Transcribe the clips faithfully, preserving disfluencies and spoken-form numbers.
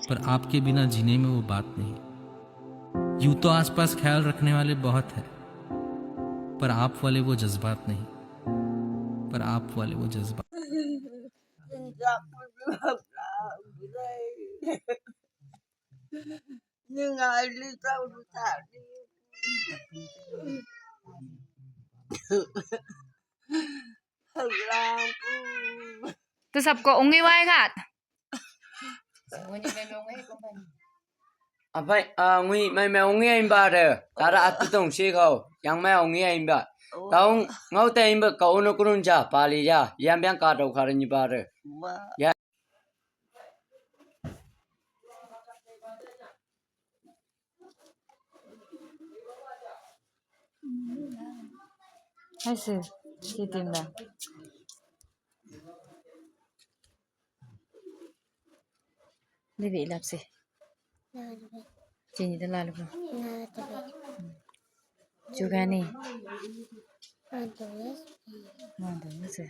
पर आपके बिना जीने में वो बात नहीं। यूं तो आसपास ख्याल रखने वाले बहुत है, पर आप वाले वो जज्बात नहीं, पर आप वाले वो जज्बात। तो सबको उंगी वाई घाट। Apai, ah, ngui mai mai ongi aimba de. Tara atu tong si kau. Yang mai ongi aimba. Taung ngau te aimba kau no kurun ja pali ja. Yang biang ka dau kara ni ba de. Ya. Hai si, si tinda. Libi lap si. Chini da lalu. Juga ni. Mantu si.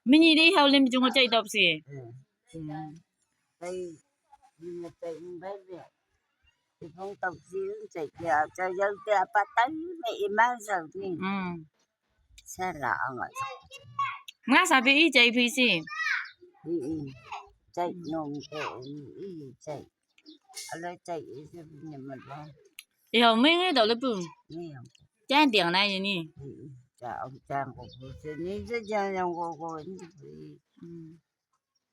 Mini di hau lim jung chai dop si. Ai, ni ma chai ni bai be. Ipong tau si chai kia chai yau te apa tai me iman sau ni. Sara anga. Nga sabi i chai phi si. I i. Chai nong te i i chai. Ala chai i si ni ma lo. Yo ming i do le pu. Ni yo. Jan diang na ni. I i. Cha ang chang ko pu si ni si jan yang ko ko ni pu.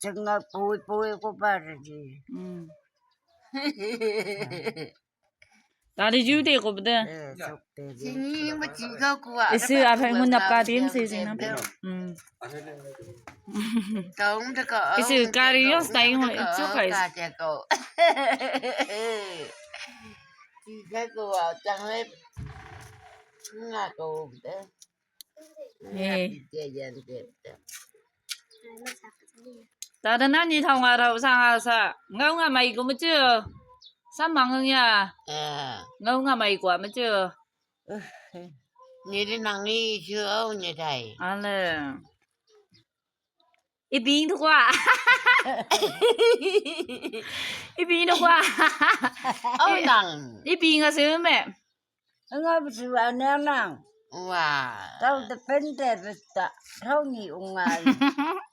Chang nga pu pu ko pa re ni. Tadi ju de ko bede. Isi apai ngun nap ka tim si si nam. Isi kari yos tai ngo ichu kai. Tada nani thong arau sang asa. Ngau nga mai ko machu. Samang ya. Ngau nga mai ko machu. Ni de nang ni chu au ni dai. Ale. Ibing tu kwa. Ibing tu kwa. Au nang. Ibing asu me. Nga bu su anang nang. Wa. Tau de pen de beta. Tau ni ungai.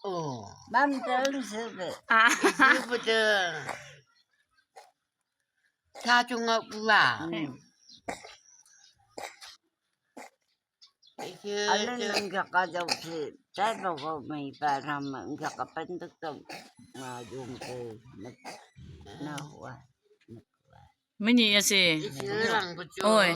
Oh. Mam de su be. Su be de. Sa chung ngau pula. Alin nang ka ka jau si. Sa ba ko mai pa ram nang ka ka pen de tau. Nga jung ko. Na hua. Mini ya si. Oi.